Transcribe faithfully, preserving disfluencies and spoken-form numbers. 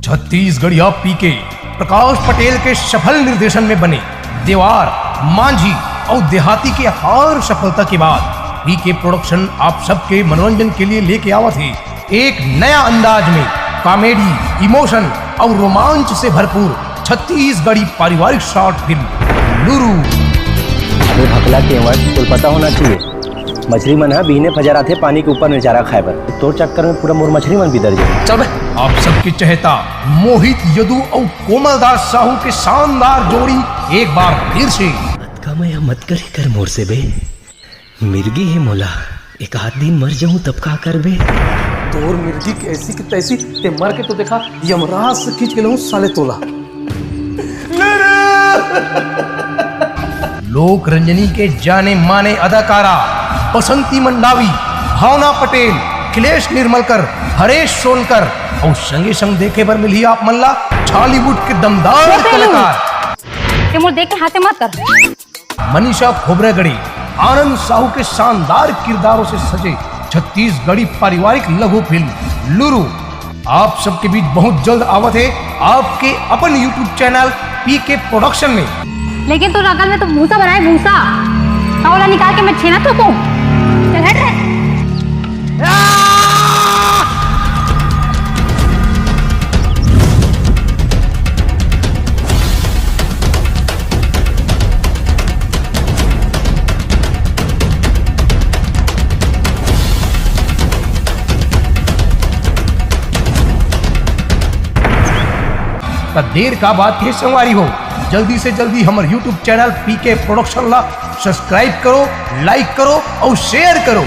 छत्तीसगढ़िया पीके प्रकाश पटेल के सफल निर्देशन में बने देवार, मांझी अउ देहाती के अपार सफलता के बाद पीके प्रोडक्शन आप सबके मनोरंजन के लिए लेके आवत हे एक नया अंदाज में कॉमेडी, इमोशन अउ रोमांच से भरपूर छत्तीसगढ़ी पारिवारिक शॉर्ट फिल्म लुरु। अबे भकला केवट, तोला पता होना चाहिए, मछरी मन ह बिहने फजर आथे पानी के ऊपर में चारा खाए बर। तोर चक्कर में पूरा मोर मछरी मन बिदर जाए। चल बे। आप सबके चहेता मोहित यदु अउ कोमल दास साहू के शानदार जोड़ी एक बार फिर से। अतका मया मत करे कर मोर से बे। मिर्गी हे मोला, एक आध दिन मर जाऊं तब का करबे? तोर मिर्गी के ऐसी की तैसी, ते मर के तो देखा, यमराज से खींच के लाऊं साले तोला। लोक रंजनी के जाने माने अदाकारा बसंती मंडावी, भावना पटेल, अखिलेश निर्मलकर, हरेश सोनकर अउ संगे संग देखे बर मिलही आप मन ला छॉलीवुड के दमदार कलाकार। ते मोर देख के हाथे मत कर। मनीषा खोबरागड़े, आनंद साहू के शानदार किरदारों से सजे छत्तीसगढ़ी पारिवारिक लघु फिल्म लुरु आप सबके बीच बहुत जल्द आवत हे आपके अपन YouTube चैनल पीके प्रोडक्शन में। लेकिन तोर अकल में तो भूसा भराए, भूसा। का ओला निकाल के मैं छेना थोपूं? चल हट रे। त देर का बात हे संगवारी हो, जल्दी से जल्दी हमर YouTube चैनल पीके प्रोडक्शन ला सब्सक्राइब करो, लाइक करो अउ शेयर करो।